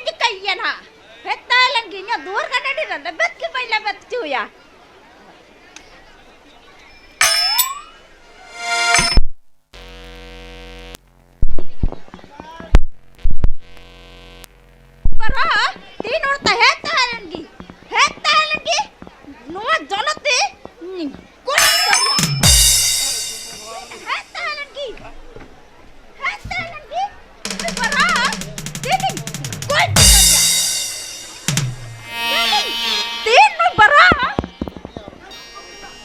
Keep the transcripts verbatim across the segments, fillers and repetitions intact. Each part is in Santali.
ᱪᱤᱠᱟᱹᱭᱮᱭᱟ ᱱᱟᱦᱟᱜ? ᱦᱮᱡ ᱛᱟᱦᱮᱸ ᱞᱮᱱ ᱜᱮ, ᱤᱧᱟᱹᱜ ᱫᱩᱣᱟᱹᱨ ᱜᱟᱰᱟ ᱟᱹᱰᱤ ᱨᱮ ᱞᱮᱵᱮᱫ ᱜᱮ ᱵᱟᱹᱧ ᱞᱮᱵᱮᱫ ᱦᱚᱪᱚᱭᱟ᱾ ᱵᱟᱨᱟ, ᱛᱤᱱ ᱦᱚᱲ ᱛᱟᱦᱮᱸ ᱛᱟᱦᱮᱸ ᱞᱮᱱ ᱜᱮ, ᱦᱮᱡ ᱛᱟᱦᱮᱸ ᱞᱮᱱ ᱜᱮ, ᱱᱚᱣᱟ ᱡᱚᱱᱚᱛ ᱛᱮ, ᱦᱩᱸ, ᱠᱚᱲᱟ ᱠᱚ ᱦᱮᱡ ᱛᱟᱦᱮᱸ ᱞᱮᱱ ᱜᱮ᱾ ᱦᱮᱸ, ᱛᱮᱦᱮᱧ ᱞᱟᱹᱜᱤᱫ ᱵᱟᱨᱟ, ᱛᱮᱦᱮᱧ ᱜᱚᱡ ᱠᱟᱱᱟ᱾ ᱛᱮᱦᱮᱧ, ᱛᱮᱦᱮᱧ ᱱᱩᱭ ᱵᱟᱨᱟ,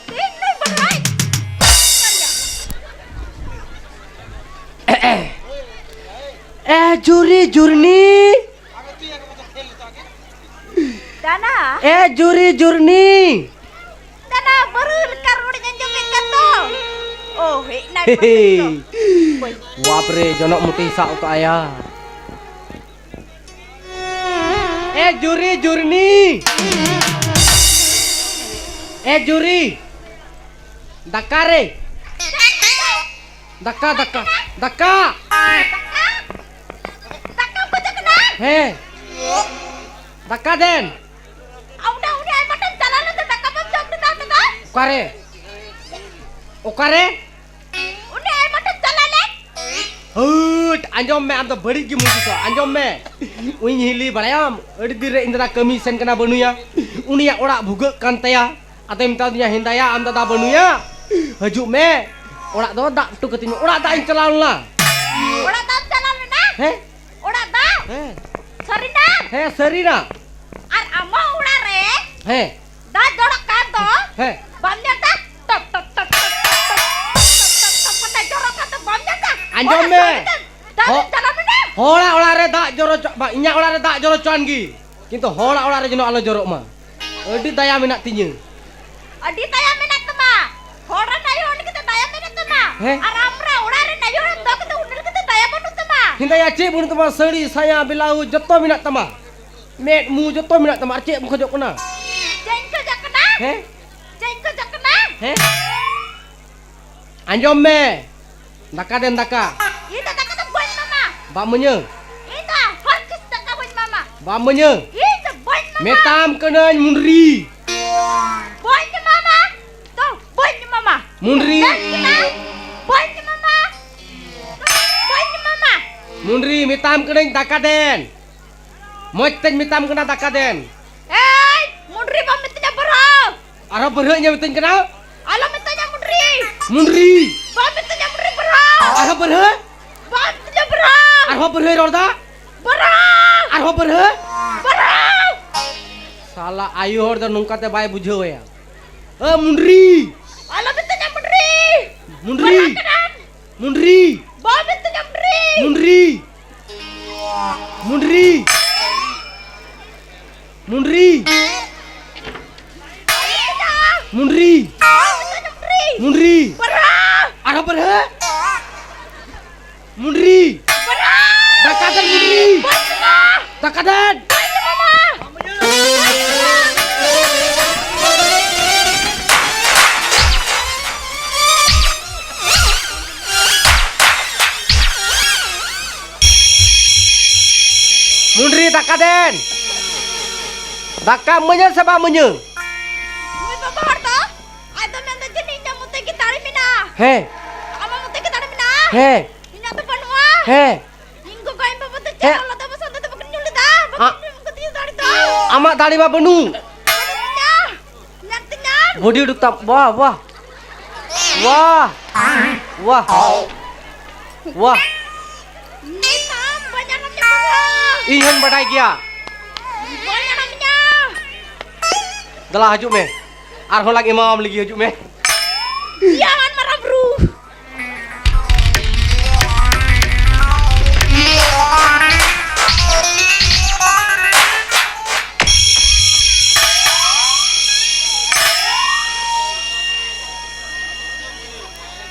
ᱛᱮᱦᱮᱧ ᱱᱩᱭ ᱵᱟᱨᱟᱭ ᱜᱚᱡ ᱠᱟᱱᱟ᱾ ᱮ ᱡᱩᱨᱤ ᱡᱩᱨᱱᱤ᱾ ᱫᱟᱱᱟ᱾ ᱮ ᱡᱩᱨᱤ ᱡᱩᱨᱱᱤ᱾ ᱫᱟᱱᱟ, ᱵᱟᱹᱨᱩ ᱞᱮᱠᱟ ᱨᱚᱲᱤᱧ ᱟᱸᱡᱚᱢᱮᱫ ᱠᱟᱱ ᱫᱚ᱾ ᱳ, ᱦᱮᱡ ᱱᱟᱭ ᱯᱟᱥᱮ ᱫᱚ᱾ ᱵᱟᱯ ᱨᱮ, ᱡᱚᱱᱚᱜ ᱢᱩᱴᱷᱤᱭ ᱥᱟᱵ ᱠᱟᱜᱼᱟ ᱭᱟ᱾ ᱮ ᱡᱩᱨᱤ ᱡᱩᱨᱱᱤ᱾ ᱮ ᱡᱩᱨᱤ᱾ ᱫᱟᱠᱟ ᱨᱮ᱾ ᱫᱟᱠᱟ, ᱫᱟᱠᱟ, ᱫᱟᱠᱟ᱾ ᱫᱟᱠᱟ? ᱫᱟᱠᱟᱢ ᱠᱷᱚᱡᱚᱜ ᱠᱟᱱᱟ? ᱦᱮᱸ᱾ ᱫᱟᱠᱟ ᱫᱮᱱ᱾ ᱟᱨ ᱩᱱᱟᱹᱜ, ᱩᱱᱟᱹᱜ ᱟᱭᱢᱟ ᱴᱟᱭᱤᱢ ᱪᱟᱞᱟᱣ ᱞᱮᱱ ᱫᱚ ᱫᱟᱠᱟ ᱵᱟᱢ ᱡᱚᱢ ᱞᱮᱫᱟ ᱟᱢ ᱫᱚ? ᱚᱠᱟᱨᱮ? ᱚᱠᱟᱨᱮ? ᱩᱱᱟᱹᱜ ᱟᱭᱢᱟ ᱴᱟᱭᱤᱢ ᱪᱟᱞᱟᱣ ᱞᱮᱱ? ᱦᱟᱹᱴ, ᱟᱸᱡᱚᱢ ᱢᱮ, ᱟᱢ ᱫᱚ ᱵᱟᱹᱲᱤᱡ ᱜᱮᱢ ᱦᱩᱫᱤᱥᱚᱜᱼᱟ᱾ ᱟᱸᱡᱚᱢ ᱢᱮ, ᱤᱧ ᱦᱤᱞᱤ ᱵᱟᱲᱟᱭᱟᱢ, ᱟᱹᱰᱤ ᱫᱤᱱ ᱨᱮ ᱤᱧ ᱫᱟᱫᱟ ᱠᱟᱹᱢᱤ ᱥᱮᱱ ᱠᱟᱱᱟ ᱵᱟᱹᱱᱩᱭᱟ, ᱩᱱᱤᱭᱟᱜ ᱚᱲᱟᱜ ᱵᱷᱩᱜᱟᱹᱜ ᱠᱟᱱ ᱛᱟᱭᱟ᱾ ᱟᱫᱚᱭ ᱢᱮᱛᱟ ᱫᱤᱧᱟ, "ᱦᱮᱸᱫᱟᱭᱟ, ᱟᱢ ᱫᱟᱫᱟ ᱵᱟᱹᱱᱩᱭᱟ, ᱦᱤᱡᱩᱜ ᱢᱮ, ᱚᱲᱟᱜ ᱫᱚ ᱫᱟᱜ ᱦᱚᱴᱚ ᱠᱟᱹᱛᱤᱧ ᱢᱮ᱾" ᱚᱲᱟᱜ ᱫᱟᱜ ᱤᱧ ᱪᱟᱞᱟᱣ ᱞᱮᱱᱟ᱾ ᱚᱲᱟᱜ ᱫᱟᱜ ᱮᱢ ᱪᱟᱞᱟᱣ ᱞᱮᱱᱟ? ᱦᱮᱸ? ᱚᱲᱟᱜ ᱫᱟᱜ? ᱦᱮᱸ᱾ ᱥᱟᱹᱨᱤᱱᱟ? ᱦᱮᱸ, ᱥᱟᱹᱨᱤᱱᱟ᱾ ᱟᱨ ᱟᱢᱟᱜ ᱚᱲᱟᱜ ᱨᱮ ᱦᱮᱸ᱾ ᱫᱟᱜ ᱡᱚᱨᱚᱜ ᱠᱟᱱ ᱫᱚ ᱦᱮᱸ᱾ ᱵᱟᱢ ᱧᱮᱞ ᱫᱟ? ᱴᱚᱯ, ᱴᱚᱯ, ᱴᱚᱯ ᱠᱟᱛᱮ ᱡᱚᱨᱚᱜ ᱠᱟᱱ ᱫᱚ ᱵᱟᱢ ᱧᱮᱞ ᱫᱟ? ᱟᱸᱡᱚᱢ ᱚᱲᱟᱜ ᱢᱮ᱾ ᱥᱟᱹᱨᱤᱱᱟ? ᱫᱟᱜ ᱦᱚ-, ᱮᱢ ᱪᱟᱞᱟᱣ ᱞᱮᱱᱟ? ᱦᱚᱲᱟᱜ ᱚᱲᱟᱜ ᱨᱮ ᱫᱟᱜ ᱡᱚᱨᱚ ᱪᱚ-, ᱵᱟ, ᱤᱧᱟᱹᱜ ᱚᱲᱟᱜ ᱨᱮ ᱫᱟᱜ ᱡᱚᱨᱚ ᱪᱚᱣᱟᱱ ᱜᱮ, ᱠᱤᱱᱛᱩ ᱦᱚᱲᱟᱜ ᱚᱲᱟᱜ ᱨᱮ ᱡᱮᱱᱚ ᱟᱞᱚ ᱡᱚᱨᱚᱜ ᱢᱟ᱾ ᱟᱹᱰᱤ ᱫᱟᱭᱟ ᱢᱮᱱᱟᱜ ᱛᱤᱧᱟᱹ᱾ ᱟᱹᱰᱤ ᱫᱟᱭᱟ ᱢᱮᱱᱟᱜ ᱛᱟᱢᱟ᱾ ᱦᱚᱲ ᱨᱮᱱ ᱟᱭᱳ ᱦᱚᱲ ᱞᱟᱹᱜᱤᱫ ᱛᱮ ᱫᱟᱭᱟ ᱢᱮᱱᱟᱜ ᱛᱟᱢᱟ᱾ ᱦᱮᱸ? ᱟᱨ ᱟᱢ ᱨᱮ ᱚᱲᱟᱜ ᱨᱮᱱ ᱟᱭᱳ ᱦᱚᱲ ᱫᱚ ᱠᱤᱱᱛᱩ ᱩᱱᱤ ᱞᱟᱹᱜᱤᱫ ᱛᱮ ᱫᱟᱭᱟ ᱵᱟᱹᱱᱩᱜ ᱛᱟᱢᱟ᱾ ᱦᱮᱸᱫᱟᱭᱟ, ᱪᱮᱫ ᱵᱟᱹᱱᱩᱜ ᱛᱟᱢᱟ? ᱥᱟᱹᱲᱤ, ᱥᱟᱭᱟ, ᱵᱞᱟᱣᱩᱡᱽ ᱡᱚᱛᱚ ᱢᱮᱱᱟᱜ ᱛᱟᱢᱟ᱾ ᱢᱮᱫ, ᱢᱩ ᱡᱚᱛᱚ ᱢᱮᱱᱟᱜ ᱛᱟᱢᱟ᱾ ᱟᱨ ᱪᱮᱫ ᱮᱢ ᱠᱷᱚᱡᱚᱜ ᱠᱟᱱᱟ? ᱪᱮᱫ ᱤᱧ ᱠᱷᱚᱡᱚᱜ ᱠᱟᱱᱟ? ᱦᱮᱸ? ᱪᱮᱫ ᱤᱧ ᱠᱷᱚᱡᱚᱜ ᱠᱟᱱᱟ? ᱦᱮᱸ? ᱟᱸᱡᱚᱢ ᱢᱮ, ᱫᱟᱠᱟ ᱫᱮᱱ ᱫᱟᱠᱟ᱾ ᱤᱧ ᱫᱚ ᱫᱟᱠᱟ ᱫᱚ ᱵᱟᱹᱧ ᱮᱢᱟᱢᱟ᱾ ᱵᱟᱢ ᱤᱢᱟᱹᱧᱟ? ᱤᱧ ᱫᱚ ᱦᱚᱨ ᱠᱤᱥ ᱫᱟᱠᱟ ᱵᱟᱹᱧ ᱮᱢᱟᱢᱟ᱾ ᱵᱟᱢ ᱤᱢᱟᱹᱧᱟ? ᱤᱧ ᱫᱚ ᱵᱟᱹᱧ ᱮᱢᱟᱢᱟ᱾ ᱢᱮᱛᱟᱢ ᱠᱟᱹᱱᱟᱹᱧ ᱢᱩᱱᱰᱨᱤ᱾ ᱵᱟᱹᱧ ᱮᱢᱟᱢᱟ᱾ ᱛᱚ, ᱵᱟᱹᱧ ᱮᱢᱟᱢᱟ᱾ ᱢᱩᱱᱰᱨᱤ᱾ ᱢᱮᱛᱟᱢ ᱠᱟᱱᱟ, ᱵᱟᱹᱧ ᱮᱢᱟᱢᱟ᱾ ᱵᱟᱹᱧ ᱮᱢᱟᱢᱟ᱾ ᱢᱩᱱᱰᱨᱤ, ᱢᱮᱛᱟᱢ ᱠᱟᱹᱱᱟᱹᱧ ᱫᱟᱠᱟ ᱫᱮᱱ᱾ ᱢᱚᱡᱽ ᱛᱮᱧ ᱢᱮᱛᱟᱢ ᱠᱟᱱᱟ ᱫᱟᱠᱟ ᱫᱮᱱ᱾ ᱮᱭ, ᱢᱩᱱᱰᱨᱤ ᱵᱟᱢ ᱢᱤᱛᱟᱹᱧᱟ ᱵᱟᱨᱦᱟᱣ᱾ ᱟᱨᱦᱚᱸ ᱵᱟᱹᱨᱦᱟᱹ ᱤᱧᱮ ᱢᱤᱛᱟᱹᱧ ᱠᱟᱱᱟ᱾ ᱟᱞᱚᱢ ᱢᱤᱛᱟᱹᱧᱟ ᱢᱩᱱᱰᱨᱤ᱾ ᱢᱩᱱᱰᱨᱤ᱾ ᱵᱟᱢ ᱢᱤᱛᱟᱹᱧᱟ ᱢᱩᱱᱰᱨᱤ ᱵᱟᱨᱦᱟᱣ᱾ ᱟᱨᱦᱚᱸ ᱵᱟᱹᱨᱦᱟᱹ᱾ ᱵᱟᱢ ᱢᱤᱛᱟᱹᱧᱟ ᱵᱟᱨᱦᱟᱣ᱾ ᱟᱨᱦᱚᱸ ᱵᱟᱹᱨᱦᱟᱹᱭ ᱨᱚᱲ ᱫᱟ᱾ ᱵᱟᱨᱦᱟᱣ᱾ ᱟᱨᱦᱚᱸ ᱵᱟᱹᱨᱦᱟᱹ᱾ ᱵᱟᱨᱦᱟᱣ᱾ ᱥᱟᱞᱟ ᱟᱭᱳ ᱦᱚᱲ ᱫᱚ ᱱᱚᱝᱠᱟ ᱛᱮ ᱵᱟᱭ ᱵᱩᱡᱷᱟᱹᱣ ᱮᱭᱟ᱾ ᱮ ᱢᱩᱱᱰᱨᱤ᱾ ᱟᱞᱚᱢ ᱢᱤᱛᱟᱹᱧᱟ ᱢᱩᱱᱰᱨᱤ᱾ ᱢᱩᱱᱰᱨᱤ᱾ ᱵᱟᱨᱦᱟᱣ ᱠᱟᱱᱟᱢ᱾ ᱢᱩᱱᱰᱨᱤ᱾ ᱵᱟᱢ ᱢᱤᱛᱟᱹᱧᱟ ᱢᱩᱱᱰᱨᱤ᱾ ᱢᱩᱱᱰᱨᱤ᱾ ᱢᱩᱱᱰᱨᱤ᱾ ᱢᱩᱱᱰᱨᱤ᱾ ᱢᱩᱱᱰᱨᱤ᱾ ᱢᱩᱱᱰᱨᱤ᱾ ᱵᱟᱨᱦᱟᱣ᱾ ᱟᱨᱦᱚᱸ ᱵᱟᱹᱨᱦᱟᱹ᱾ ᱢᱩᱱᱰᱨᱤ᱾ ᱵᱟᱨᱦᱟᱣ᱾ ᱫᱟᱠᱟ ᱫᱮᱱ ᱢᱩᱱᱰᱨᱤ᱾ ᱵᱟᱨᱦᱟᱣ᱾ ᱫᱟᱠᱟ ᱫᱮᱱ᱾ ᱢᱩᱱᱰᱨᱤ, ᱫᱟᱠᱟ ᱫᱮᱱ᱾ ᱫᱟᱠᱟ ᱤᱢᱟᱹᱧᱟ ᱥᱮ ᱵᱟᱢ ᱤᱢᱟᱹᱧᱟ? ᱱᱩᱭ ᱵᱟᱵᱟ ᱦᱚᱲ ᱫᱚ, ᱟᱡ ᱫᱚ ᱢᱮᱱᱫᱟ ᱡᱟᱹᱱᱤᱡ ᱤᱧᱟᱹᱜ ᱢᱚᱛᱮ ᱜᱮ ᱫᱟᱲᱮ ᱢᱮᱱᱟᱜᱼᱟ᱾ ᱦᱮᱸ᱾ ᱟᱢᱟᱜ ᱢᱚᱛᱮ ᱜᱮ ᱫᱟᱲᱮ ᱢᱮᱱᱟᱜᱼᱟ? ᱦᱮᱸ᱾ ᱤᱧᱟᱹᱜ ᱫᱚ ᱵᱟᱹᱱᱩᱜᱼᱟ᱾ ᱦᱮᱸ᱾ ᱤᱧ ᱜᱚᱜᱚ, ᱤᱧ ᱵᱟᱵᱟ ᱫᱚ ᱪᱮᱫ ᱦᱮᱸ᱾ ᱦᱚᱸ ᱞᱟᱫᱟ ᱵᱚᱥᱟᱫᱟ ᱫᱚ ᱵᱟᱹᱠᱤᱱ ᱧᱩ ᱞᱮᱫᱟ, ᱵᱟᱹᱠᱤᱱ ᱟᱜ᱾ ᱧᱩ ᱠᱟᱫᱤᱧᱟ ᱫᱟᱲᱮ ᱫᱚ᱾ ᱟᱢᱟᱜ ᱫᱟᱲᱮ ᱢᱟ ᱵᱟᱹᱱᱩᱜ᱾ ᱵᱟᱹᱱᱩᱜ ᱛᱤᱧᱟ᱾ ᱧᱮᱞ ᱛᱤᱧᱟᱢ᱾ ᱵᱚᱰᱤ ᱩᱰᱩᱠ ᱛᱟᱢ᱾ ᱣᱟᱦ, ᱣᱟᱦ᱾ ᱣᱟᱦ᱾ ᱣᱟᱦ᱾ ᱣᱟᱦ᱾ ᱱᱤᱛ ᱟᱢ ᱵᱟᱹᱧ ᱟᱲᱟᱜ ᱢᱮᱭᱟ ᱵᱟᱵᱟ᱾ ᱤᱧ ᱦᱚᱸᱧ ᱵᱟᱰᱟᱭ ᱜᱮᱭᱟ᱾ ᱵᱟᱹᱧ ᱟᱲᱟᱜ ᱢᱮᱭᱟ᱾ ᱫᱮᱞᱟ ᱦᱤᱡᱩᱜ ᱢᱮ᱾ ᱟᱨᱦᱚᱸ ᱞᱟᱝ ᱮᱢᱟᱣᱟᱢ ᱞᱟᱹᱜᱤᱫ, ᱦᱤᱡᱩᱜ ᱢᱮ᱾ ᱭᱟ ᱦᱟᱱ ᱢᱟᱨᱟᱝ ᱵᱩᱨᱩ᱾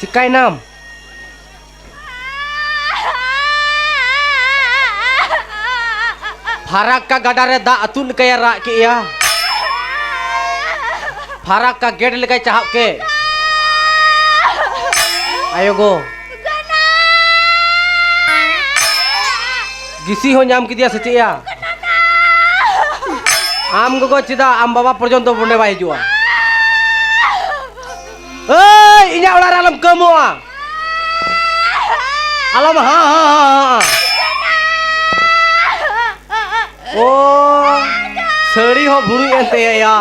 ᱪᱤᱠᱟᱭᱱᱟᱢ? ᱯᱷᱟᱨᱟᱠᱠᱟ ᱜᱟᱰᱟ ᱨᱮ ᱫᱟᱜ ᱟᱹᱛᱩᱜ ᱞᱮᱠᱟᱭ ᱨᱟᱜ ᱠᱮᱜᱼᱟ᱾ ᱯᱷᱟᱨᱟᱠᱠᱟ ᱜᱮᱴ ᱞᱮᱠᱟᱭ ᱪᱟᱦᱟᱵ ᱠᱮᱫ᱾ ᱟᱭᱳ ᱜᱚ᱾ ᱜᱤᱥᱤ ᱦᱚᱸ ᱧᱟᱢ ᱠᱮᱫᱮᱭᱟ ᱥᱮ ᱪᱮᱫ ᱭᱟ? ᱟᱢ ᱜᱚᱜᱚ ᱪᱮᱫᱟᱜ ᱟᱢ ᱵᱟᱵᱟ ᱯᱚᱨᱡᱚᱱᱛᱚ ᱱᱚᱸᱰᱮ ᱵᱟᱭ ᱦᱤᱡᱩᱜᱼᱟ? ᱮᱭ, ᱤᱧᱟᱹᱜ ᱚᱲᱟᱜ ᱨᱮ ᱟᱞᱚᱢ ᱠᱟᱹᱢᱚᱜᱼᱟ᱾ ᱟᱞᱚᱢ ᱦᱟ, ᱦᱟ, ᱦᱟ, ᱦᱟ᱾ ᱳ, ᱥᱟᱹᱲᱤ ᱦᱚᱸ ᱵᱷᱩᱲᱩᱡ ᱮᱱ ᱛᱟᱭᱟ ᱭᱟ᱾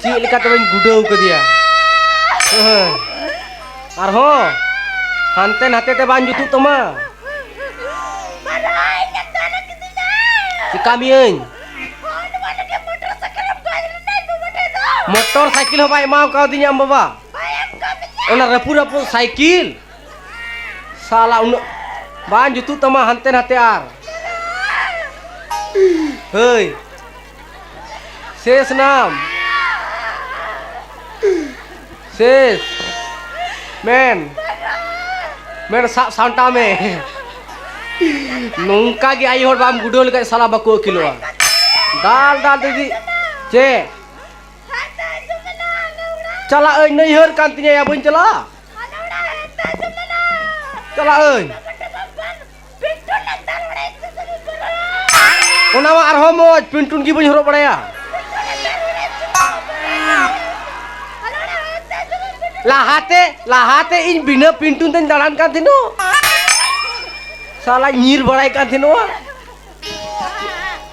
ᱪᱮᱫ ᱞᱮᱠᱟ ᱛᱮᱵᱮᱧ ᱜᱩᱰᱟᱹᱣ ᱠᱟᱫᱮᱭᱟ᱾ ᱦᱮᱸ᱾ ᱟᱨᱦᱚᱸ ᱦᱟᱱᱛᱮ ᱱᱟᱛᱮ ᱛᱮ ᱵᱟᱝ ᱡᱩᱛᱩᱜ ᱛᱟᱢᱟ᱾ ᱪᱮᱠᱟ ᱢᱤᱭᱟᱹᱧ? ᱢᱚᱴᱚᱨ ᱥᱟᱭᱠᱮᱞ ᱦᱚᱸ ᱵᱟᱭ ᱮᱢᱟᱣ ᱠᱟᱣᱫᱤᱧᱟ ᱟᱢ ᱵᱟᱵᱟ᱾ ᱚᱱᱟ ᱨᱟᱹᱯᱩᱫ ᱨᱟᱹᱯᱩᱫ ᱥᱟᱭᱠᱮᱞ᱾ ᱥᱟᱞᱟ ᱩᱱᱟᱹᱜ ᱵᱟᱝ ᱡᱩᱛᱩᱜ ᱛᱟᱢᱟ ᱦᱟᱱᱛᱮ ᱱᱟᱛᱮ ᱟᱨ᱾ ᱦᱟᱹᱭ᱾ ᱥᱮᱥ ᱱᱟᱢ᱾ ᱥᱮᱥ᱾ ᱢᱮᱱ᱾ ᱢᱮᱱ ᱥᱟᱵ ᱥᱟᱢᱴᱟᱣ ᱢᱮ᱾ ᱱᱚᱝᱠᱟ ᱜᱮ ᱟᱭᱳ ᱦᱚᱲ ᱵᱟᱢ ᱜᱩᱰᱟᱹᱣ ᱞᱮᱠᱷᱟᱡ ᱥᱟᱞᱟ ᱵᱟᱠᱚ ᱟᱹᱠᱤᱞᱚᱜᱼᱟ᱾ ᱫᱟᱞ ᱫᱟᱞ ᱛᱮᱜᱮ᱾ ᱪᱮᱫ? ᱪᱟᱞᱟᱜ ᱟᱹᱧ, ᱱᱟᱹᱭᱦᱟᱹᱨ ᱠᱟᱱ ᱛᱤᱧᱟᱹ ᱭᱟ, ᱵᱟᱹᱧ ᱪᱟᱞᱟᱜᱼᱟ? ᱪᱟᱞᱟᱜ ᱟᱹᱧ᱾ ᱚᱱᱟ ᱢᱟ ᱟᱨᱦᱚᱸ ᱢᱚᱡᱽ, ᱯᱤᱱᱴᱩᱱ ᱜᱮ ᱵᱟᱹᱧ ᱦᱚᱨᱚᱜ ᱵᱟᱲᱟᱭᱟ᱾ ᱞᱟᱦᱟᱛᱮ, ᱞᱟᱦᱟᱛᱮ ᱤᱧ ᱵᱤᱱᱟᱹ ᱯᱤᱱᱴᱩᱱ ᱛᱮᱧ ᱫᱟᱬᱟᱱ ᱠᱟᱱ ᱛᱟᱦᱮᱱᱚᱜ᱾ ᱥᱟᱞᱟᱧ ᱧᱤᱨ ᱵᱟᱲᱟᱭ ᱠᱟᱱ ᱛᱟᱦᱮᱱᱚᱜᱼᱟ᱾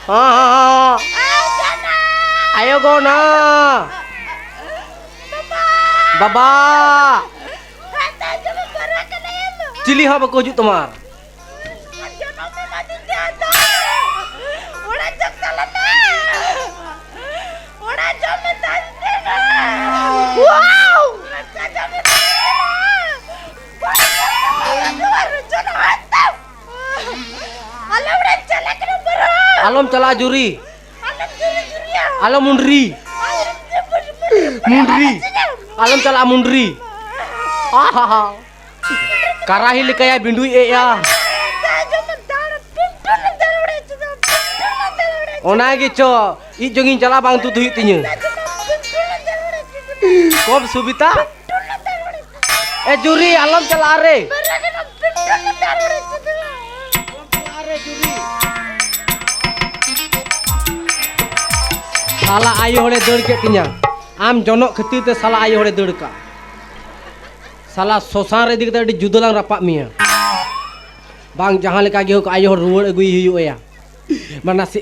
ᱦᱚᱸ, ᱦᱚᱸ, ᱦᱚᱸ᱾ ᱟᱭᱳ ᱜᱚ ᱱᱟ᱾ ᱵᱟᱵᱟ᱾ ᱪᱤᱞᱤ ᱦᱚᱸ ᱵᱟᱠᱚ ᱦᱤᱡᱩᱜ ᱛᱟᱢᱟ ᱟᱨ᱾ ᱟᱞᱚᱢ ᱪᱟᱞᱟᱜᱼᱟ ᱡᱩᱨᱤ᱾ ᱟᱞᱚ ᱢᱩᱱᱰᱨᱤ᱾ ᱢᱩᱱᱰᱨᱤ᱾ ᱟᱞᱚᱢ ᱪᱟᱞᱟᱜᱼᱟ ᱢᱩᱱᱰᱨᱤ᱾ ᱟᱦᱟ᱾ ᱠᱟᱨᱟᱦᱤ ᱞᱮᱠᱟᱭᱟ ᱵᱤᱸᱰᱩᱭ ᱮᱜᱼᱟ᱾ ᱚᱱᱟ ᱜᱮᱪᱚ, ᱤᱡ ᱡᱚᱝᱤᱧ ᱪᱟᱞᱟᱜ ᱵᱟᱝ ᱛᱩᱫ ᱦᱩᱭᱩᱜ ᱛᱤᱧᱟᱹ᱾ ᱠᱚᱢ ᱥᱩᱵᱤᱛᱟ᱾ ᱮ ᱡᱩᱨᱤ, ᱟᱞᱚᱢ ᱪᱟᱞᱟᱜᱼᱟ ᱨᱮ᱾ ᱟᱞᱚᱢ ᱪᱟᱞᱟᱜᱼᱟ ᱨᱮ ᱡᱩᱨᱤ᱾ ᱥᱟᱞᱟ ᱟᱭᱳ ᱦᱚᱲᱮ ᱫᱟᱹᱲ ᱠᱮᱫ ᱛᱤᱧᱟ᱾ ᱟᱢ ᱡᱚᱱᱚᱜ ᱠᱷᱟᱹᱛᱤᱨ ᱛᱮ ᱥᱟᱞᱟ ᱟᱭᱳ ᱦᱚᱲᱮ ᱫᱟᱹᱲ ᱠᱟᱜ᱾ ᱥᱟᱞᱟ ᱥᱚᱥᱟᱱ ᱨᱮ ᱤᱫᱤ ᱠᱟᱛᱮ ᱟᱹᱰᱤ ᱡᱩᱫᱟᱹ ᱞᱟᱝ ᱨᱟᱯᱟᱜ ᱢᱮᱭᱟ᱾ ᱵᱟᱝ, ᱡᱟᱦᱟᱸ ᱞᱮᱠᱟ ᱜᱮ ᱦᱳᱠ, ᱟᱭᱳ ᱦᱚᱲ ᱨᱩᱣᱟᱹᱲ ᱟᱹᱜᱩᱭ ᱦᱩᱭᱩᱜ ᱟᱭᱟ᱾ ᱢᱟ ᱱᱟᱥᱮ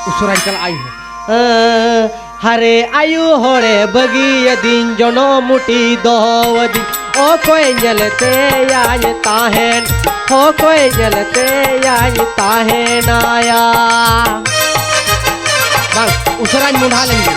ᱩᱥᱟᱹᱨᱟᱧ ᱪᱟᱞᱟᱜ ᱟᱭᱳ ᱦᱚᱲ᱾ ᱦᱮᱸ, ᱦᱟᱨᱮ ᱟᱭᱳ ᱦᱚᱲᱮ ᱵᱟᱹᱜᱤᱭᱟᱹᱫᱤᱧ ᱡᱚᱱᱚᱜ ᱢᱩᱴᱷᱤ ᱫᱚᱦᱚᱣᱟᱫᱤᱧ᱾ ᱚᱠᱚᱭ ᱧᱮᱞ ᱛᱮᱭᱟᱧ ᱛᱟᱦᱮᱱ, ᱚᱠᱚᱭ ᱧᱮᱞ ᱛᱮᱭᱟᱧ ᱛᱟᱦᱮᱱᱟᱭᱟ᱾ ᱵᱟᱝ, ᱩᱥᱟᱹᱨᱟᱧ ᱢᱚᱸᱰᱷᱟ ᱞᱮᱱ ᱜᱮ᱾